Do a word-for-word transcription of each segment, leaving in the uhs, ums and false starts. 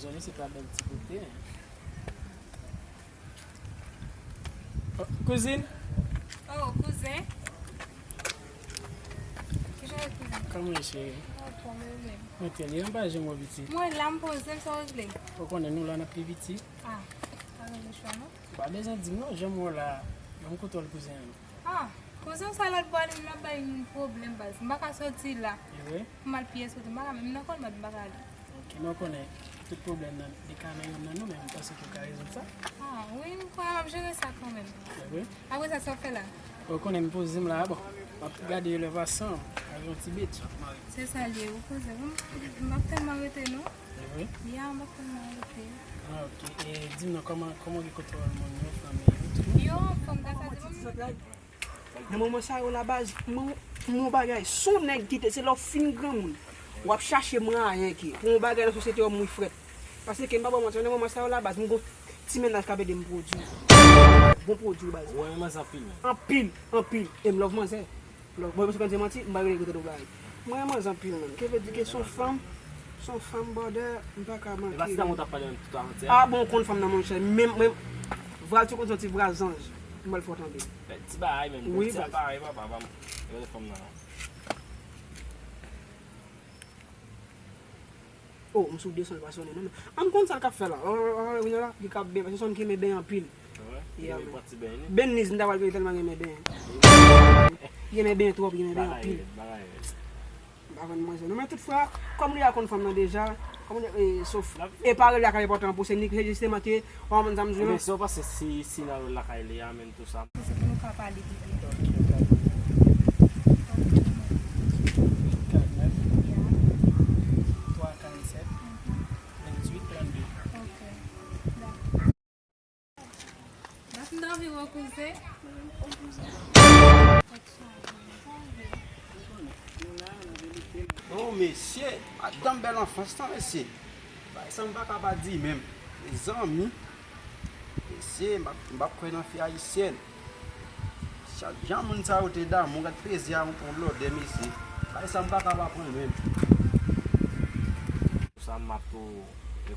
Zòn se pa bèl ti kote. Oh, kouzin. Oh, kouzen. Kijan w ye, kouzen? Kòman w ye, cheri? Anfòm, ou menm? Mwen trè byen, m pa janm wè w piti. Mwen la, m poze m, sa w vle? Ou konnen nou la, n ap pi piti. Ah, pa gen lechwa, non? Ou pa bezwen di m non, janm wè w la, ban m kontwòl kouzen an. Ah, kouzen sa lòt bò a, li menm ap bay m pwoblèm, baz. M pa ka soti la. E vre? M al pyès kote, m pa ka menm nan kòlmad, m pa ka ale. Ok, men w konnen, tout pwoblèm nan, li ka nan yonn nan nou, men m panse ke w ka rezoud sa. Ah, wi, m kwè m ap jere sa kanmenm. E vre? Apre sa, sa w fè la? Ou konnen m poze m la, bon, m ap gade lè pasan, ak yon ti bèt. Se sa l ye, ou koze. M, m ap tèlman rete, non? E vre? Ya, m ap tèlman rete. Ah, ok. E di m non, kòman, kòman gen kontwòl moun yo, fanmi yo, tout moun? Yo anfòm, gras a Dye. Nan moman sa yo la baz, mwen, mwen yon bagay, se yon nèg ki te, se lè w fin granmoun, w ap chache mwayen ke, pou yon bagay nan sosyete w ap mouri frèt. Paske m pa ba w manti, nan moman sa yo la baz, mwen gon ti mennaj k ap ede m pwodui. Bon pwodui baz. Ou renmen manzè anpil menm? Anpil, anpil. E m love manzè. Love, mwen, mwen, si w konn di manti, m pa rele kote nou bagay. Mwen renmen manzè anpil menm. Ke vle di ke se yon fanm, se yon fanm brother, m pa ka manke. E pa ti damou t ap pale menm tout avantè? Ah bon, ou konn fanm nan monchè. Menm, menm, vral ti konn santi vral zanj. M ba l fò tande. Bèl ti bagay menm, bèl ti aparèy papa, pa m. Gade fanm nan non. Oh, m sou desann pa sonnen non men. An konn sa l k ap fè la. Oh, oh, oh, Winona, li k ap ben, paske sonn ki renmen ben anpil. Yeah, man. Beniz, m ta pral veye tèlman renmen ben. Li renmen ben twòp, li renmen ben anpil. M pa konn manzè non, men tout fwa, kòm li a konn fanm nan deja, kòm li, eh, sof, e pa rele lakay enpòtan pou se nik, se jisteman ke, w konprann sa m di w lan? Ebyen, si w panse si, si nan rele lakay li a, menm tou sa. Se pou nou ka pale pi byen. Ok, ok. Vennkat nèf, twa karannsèt, venntuit trannde. Ok. Dakò. Baz, m t anvi wè w kouzen. Oh, mesye, madanm bèl anfans lan, mesye. Bagay sa m pa ka pa di menm. Mezanmi. Mesye, m ap, m ap kwè nan fi ayisyèn. Chak jan moun sa yo te damou, gad plezi a yon, yon blòdè, mesye. Bagay sa m pa ka pa pran menm. Sa m ap tou.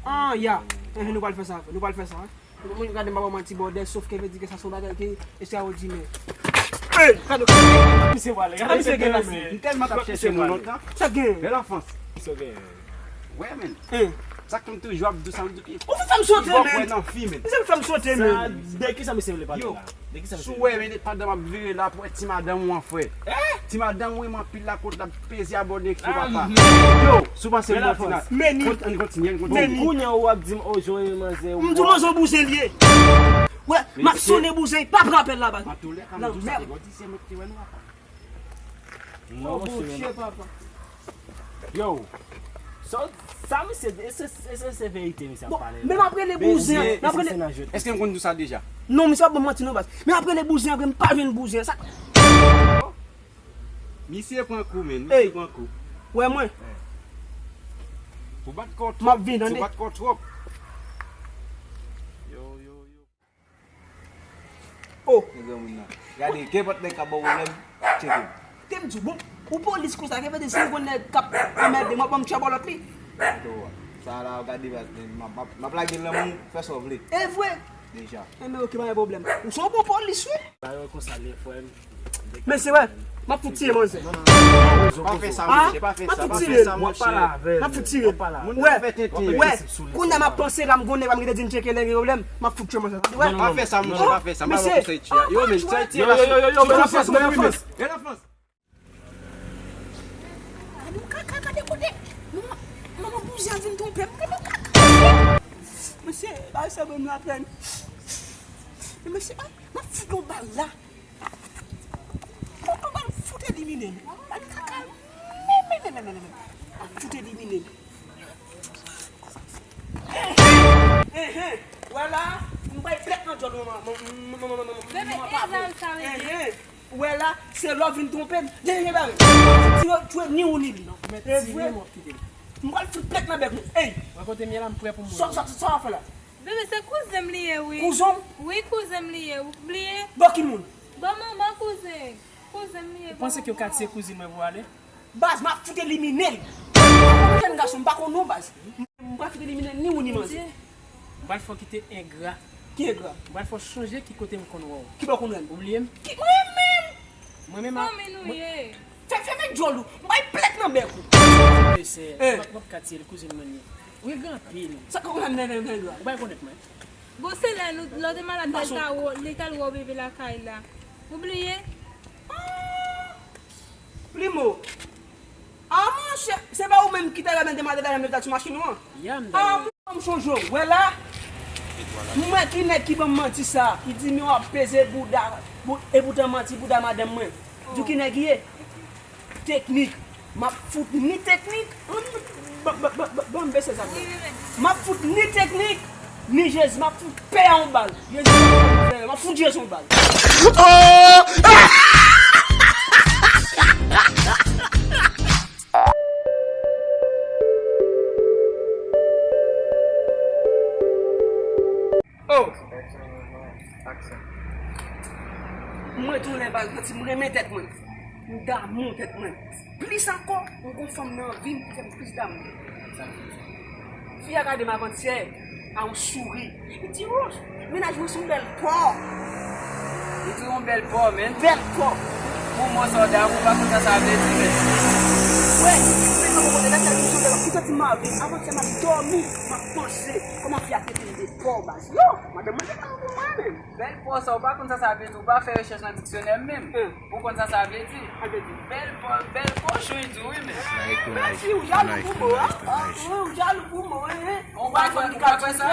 Ah, ya. Eh, nou pral fè sa, nou pral fè sa. Mwen gade m pa ba w manti, brother, sof ke vle di ke sa se yon bagay ki estrawòdinè. Ey, gade, misye pale, gade misye gen la men. M tèlman t ap chèche moun lontan. Sa gen? Bèl anfans. Misye gen. Wè, men. Sa k fè m toujou ap di w sa, m di ki. Ou fè m sote, men. Misye fè m sote, men. De kisa misye vle pale la? De kisa misye vle pale? Si w wè, men, pandan m ap vire la pou wè ti madanm ou an, frè. Ti madanm ou renmen anpil la kot l ap peze abòne ki papa. Yo, si w panse m manti la. Meni. Ann kontinye, ann kontinye. Meni. Kounye a ou ap di m, o, Joe manzè ou. M di w manzè w bouzen l ye. Wè, m ap sonnen bouzen, pa pran apèl la, baz. Nan mèd. Non, Bondye, papa. Yo, sa, sa misye, e se, e se, se verite misye ap pale la. Men m ap rele bouzen, m ap rele. Èske m konn di w sa deja? Non, misye ap ban m manti non, baz. Men m ap rele bouzen, apre m pa jwenn bouzen. Sa. Misye pran kou, men. Misye pran kou. Wè mwen. Ou bat kò twòp. M ap vin, tande. Ou bat kò twòp. Yo, yo, yo. Oh. Nèg granmoun nan. Gade, kenpòt nèg k ap ba w pwoblèm, tcheke l. Te m di w, bon, ou polis konsa, ke vle di si m gon nèg k ap anmède m, w ap ban m tchè bòlòt li. Sa la, gade, m ap, m ap, m ap lage l nan men w, fè sa w vle. E vre? Deja. Enben, ok, pa gen pwoblèm. Ou se yon bon polis, wi. Mesye, wè, m ap fout tiye manzè. Pa fè sa, mesye, pa fè sa, pa fè sa, monchè. M ap fout tiye l. Wè, wè, kounye a m ap panse la, m gon nèg pa m rete di m tcheke nèg yo, m ap fout tiye manzè. Wè. Pa fè sa, monchè, pa fè sa. M pa konn sa iti a. Yo, men, sa iti a. Yo, yo, yo, yo, yo, bèl anfans, bèl anfans. Gade yon kaka, gade kote. Manman, manman bouzen an vin twonpe m. Gade yon kaka, mesye. Mesye, bagay sa ban m lapèn. Mesye, m ap fout yon bal la. Fout yon bal, fout elimine l. Gade kaka. Men, men, men, men, men, men. M ap fout elimine l. Enhen, enhen. Wè la, m bay plèk nan djòl manman, manman, manman, manman, manman. Bebe, e zam sa, mesye. Enhen. Ou wè la, se lè w vin twonpe m. Dènye bare. Tire, tire ni ou ni li. E vre. M pral fout plèk nan bèk nou. Ey! Mwen kote m ye la, m prè pou m mouri. Sa, sa, sa w ap fè la? Bebe, se kouzen m li ye, wi. Kouzen w? Wi, kouzen m li ye. Ou bliye? Bò ki moun? Bò manman kouzen. Kouzen m li ye, bò manman. Ou panse ke w ka tiye kouzin mwen pou w ale? Baz, m ap fout elimine l. M pa konn jèn gason, m pa konn non, baz. M pral fouti elimine ni ou ni manzè. M pral fè w kite engra. Ki engra? M pral fè w chonje ki kote m konn wè w. Ki bò w konn wè m? Ou bliye m? Ki, mwen menm? Mwen menm a. Fanmi nou ye. Fè, fèmen djòl ou. M bay plèt nan bèk ou. Mesye, eh, w ap, w ap katye l, kouzin mwen ye. Ou engra anpil. Sa k ap nan, nan, nan, nan engra? Ou pa rekonèt mwen. Bon, se lè nou, lè w te malad, lè l ta wè w, lè l ta wè w bebe lakay la. Ou bliye? Primo. Ah, monchè, se pa ou menm ki te remèt de maten la, menm ta sou machin ou an? Ya, m ta. Ah, m sonje w. Wè la, m wè ki nèg ki ban m manti sa, ki di m w ap peze bouda, bou-, e poutan manti bouda madanm mwen. Di w ki nèg li ye? Teknik. M ap fout ni teknik. Ban, ban, ban, ban, ban m bese zam nan. M ap fout ni teknik, ni Jezi. M ap fout pè a yon bal. Jezi, m ap fout Jezi yon bal. Oh! Mwen tou lè baz manti, m renmen tèt mwen. M damou tèt mwen. Plis ankò, m gon fanm nan vi m ki fè m plis damou. Fi a gade m avantyè a yon souri. Li di, "Rose, mennaj mwen se yon bèl pò." Li di yon bèl pò, men. Bèl pò. Pou mwen sa w damou, pa konn sa sa vle di, men. Wè, se yon kote la, se yon bèl pò. Ki santi m avè, avantyè m ap dòmi, m ap panse kòman fi a trete m de pò, baz. Yo, madanm mwen te pale pou mwen menm. Bèl pò sa, ou pa konn sa sa vle di, ou pa fè rechèch nan diksyonè menm. Hmm. Ou konn sa sa vle di? Sa vle di? Bèl pò, bèl kochon, li di wi, men. Mèsi, ou jalou pou mwen, hein? Ah, wi, ou jalou pou mwen, hein? Ou pa kwè, ou pa kwè sa?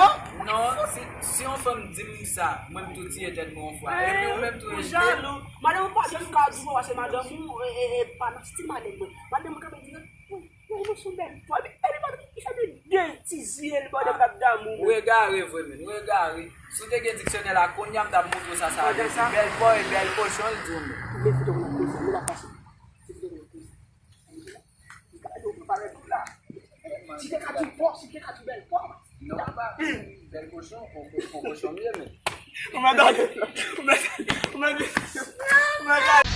Non, si, si yon fanm di m sa, mwen m tou tiye tèt mwen yon fwa. Epi ou menm tou, ou jalou. Madanm ou pa janm ka di mwen, paske madanm ou, e, e, e, pa nan stil madanm mwen. Madanm mwen kanpe dirèk. Wi, wi, nou sou bèl pò. Epi, epi, epi, li fè de, de ti zye, li bòde m k ap damou. Ou egare vre, men. Ou egare. Si w te gen diksyonè la, kounye a m t ap montre w sa sa vle di. Bèl pò e bèl kochon, li di w, men. Men foto w nan koze, men la pase. Ti te ka di pò, ti te ka di bèl pò. Non, pa bèl kochon, pò, pò, pò kochon m ye, men. Ou mèt ale, ou mèt ale, ou mèt ale, ou mèt ale.